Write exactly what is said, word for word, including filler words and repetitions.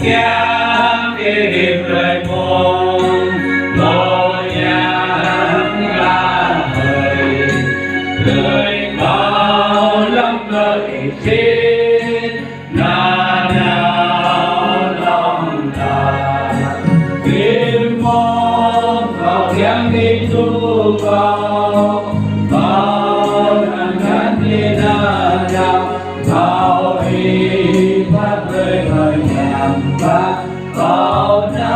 Kiăng kơ hĭ brơi mơ̆ng mơyang la hơi, brơi kâo lăm brơi sĭt, na nao lŏm ta. Kơ mơ̆ng kâo kiăng kơ tŭ kâo, kâo năng kăn kơ na nao, kâo ih phat brơi kâo ñam pă, kâo na